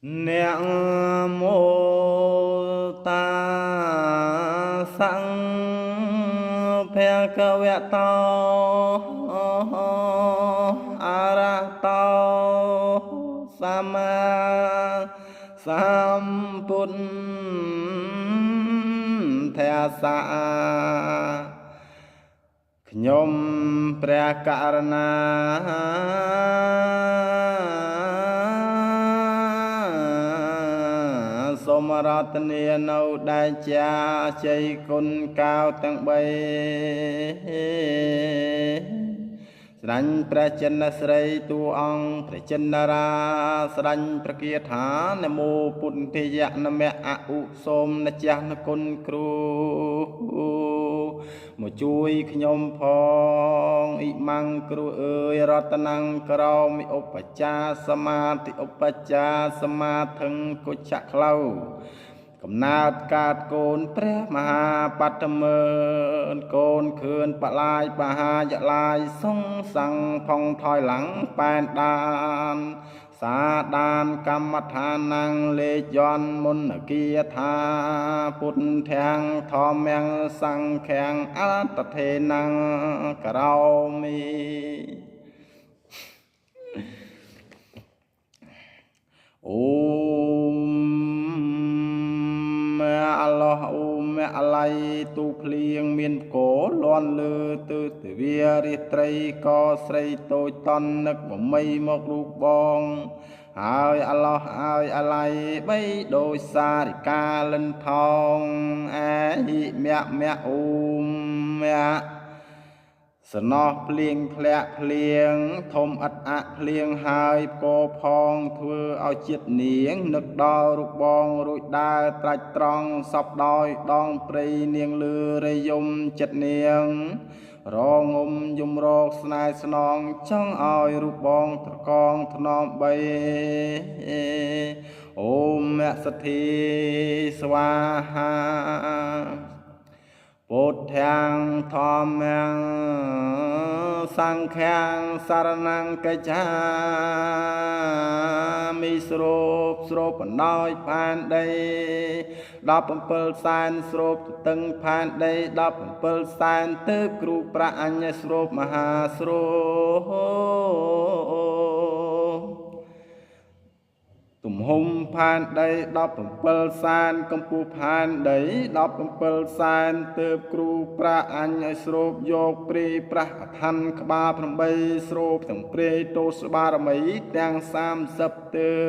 អ្នកមោតាសង្ភគវតោអរហតោសម្មាសម្ពុទ្ធសាខ្ញុំព្រះករណាសូមរតនានៅដែលជាជ័យគុណកៅទាំង3ស្ដាញ់ព្រះចិនស្រីតួអង្គព្រះចិនរាស្ដាញ់ព្រះគាថានមោពុទ្ធិយៈនមៈអឧសូមនចាស់នគុណគ្រូមកជួយខ្ញុំផងអ៊ីម៉ាំងគ្រូអើយរតនំក្រោមិឧបចាសមាធិឧបចាសមាធិងគុជៈក្លៅកំណើតកើតកូនព្រះមហាបត្តមើនកូនខឿនបលាយបហាយឡាយសងសੰផងថយឡើងប៉ែនដានសាដានកម្មដ្ឋានំលេខយន្តមុនគាថាពុទ្ធាំធម្មំសង្ឃំអត្តថេនំក្រោមិអូមអឡោះអូមអល័យទូភ្លៀងមានកោលន់លើទិទវារាត្រីកស្រីតូចតន់នឹកមមីមករូបបងហើយអឡោះហើយអល័យបីដោយសារិកាលិនថងអេហិមៈមៈអូមៈសំណោះភ្លៀងធ្លាក់ភ្លៀងធំអត់អភ្លៀងហើយកផងធ្វើឲ្យជាតិនាងនឹកដល់រូបបងរួចដើរត្រាច់ត្រង់សពដោយដងព្រៃនាងលឺរយំចិត្តនាងរងុំយំរកស្នេហ៍ស្នងចង់ឲ្យរូបបងត្រកងថ្នមបីអូមសទ្ធីស្វាហាពុទ្ធាំធម្មំសង្ឃំសារណង្កិច្ឆាមិស្រូបស្រូបបណ្ដោយផែនដី17សែនស្រូបទទឹងផែនដី17សែនទើបគ្រូប្រាអញ្ញស្រូបមហាស្រូបទំហំផែនដី17សែនកម្ពស់ផែនដី17សែនទើបគ្រូប្រាអញឲ្យស្រូបយកព្រាយប្រាស់អឋានក្បាល8ស្រូបទាំងព្រាយទោសបារមីទាំង30ទើ